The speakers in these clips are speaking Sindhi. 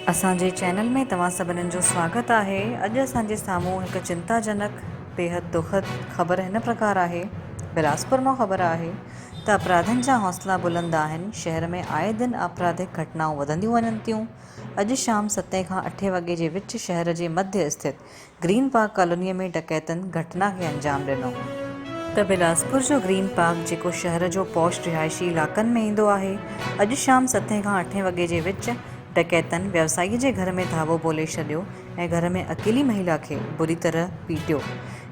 اسان جي چينل ۾ توهان سڀنن جو سواگت آهي اڄ اسان جي سامهون هڪ چنتا جنڪ بيحد دکد خبر هن پرڪار آهي بلاسپور مان خبر آهي ته اپراڌين جا حوصلا بلند آهن شهر ۾ آئي دن آپراڌڪ گهٽنائون وڌنديون وڃن ٿيون اڄ شام ستين کان اٺين وڳي جي وچ شهر جي مڌيه اسٿت گرين پارڪ ڪالونيء ۾ ڊڪيتن گهٽنا کي انجام ڏنو. ته بلاسپور جو گرين پارڪ جيڪو شهر جو پوش رهائشي علائقن ۾ ايندو آهي، اڄ شام ستين کان اٺين وڳي جي وچ ڊڪيتن ويوسائي جي گهر ۾ ڌاوو بولي ڇڏيو ۽ گهر ۾ اڪيلي مهيلا کي بري طرح پيٽيو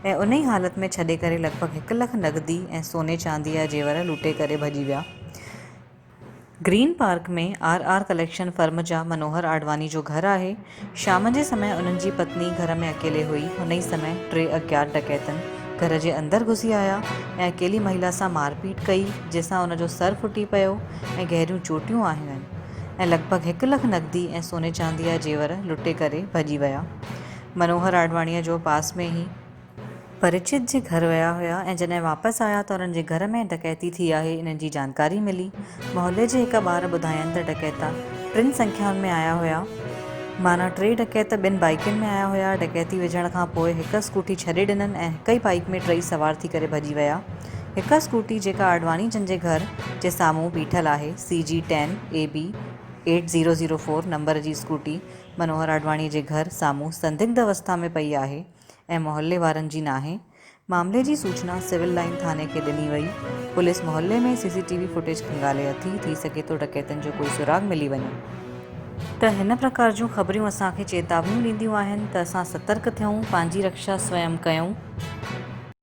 ۽ انهي حالت ۾ ڇڏي ڪري لڳ ڀڳ هڪ لک نقدي ۽ سوني چانديء جا زيور لوٽي ڪري ڀڄي ويا. Green park ۾ R R collection firm جا منوهر آڏواڻي جو گهر آهي. شام جي سمي انهن جي پتني گهر ۾ اڪيلي هئي. هن ئي سمي ٽي اگيات ڊڪيتن گهر جي اندر گهسي آيا ۽ اڪيلي مهيلا سان مارپيٽ ڪئي جنهن سان ان جو سر ڦٽي پيو ۽ گهريون چوٽيون آهيون ۽ لڳ ڀڳ هڪ لک نقدي ۽ سوني چاندي جا زيور لٽي ڪري ڀڄي ويا. منوهر آڏواڻيء جو پاس ۾ ئي پريچت جي گهر ويا هيا ۽ جڏهن واپس آيا ته انهن جي گهر ۾ ڊڪيتي ٿي آهي انهن جي جانڪاري ملي. محلي جي هڪ ٻار ٻڌاين ته ڊڪيتا ٽن سنکيائن ۾ آيا هيا. معنيٰ ٽي ڊڪيت ٻن بائيڪن ۾ آيا هيا. ڊڪيتي وجهڻ کان پوء هڪ اسڪوٽي ڇڏي ڏنن ۽ هڪ ئي بائيڪ ۾ ٽئي سوار ٿي ڪري ڀڄي ويا. هڪ اسڪوٽي جيڪا آڏواڻي جن جي گهر جي سامهون بيٺل آهي C G ten A B eight zero zero four number جي اسڪوٽي منوهر آڏواڻي جي گهر سامهون سندگڌ اوسٿا ۾ پئي آهي. ۽ محلي وارن جي ناهي. معاملي جي سوچنا سول لائين ٿاڻي کي ڏني وئي. پوليس محلي ۾ C C T V footage کنگالي اٿي، ٿي سگهي ٿو ڊڪيتن جو ڪوئي سراغ ملي وڃي. ته هن پرڪار جون خبريون اسان کي چيتاونيون ڏينديون آهن ته اسان سترڪ ٿيون، پنهنجي رڪشا سويم ڪيون.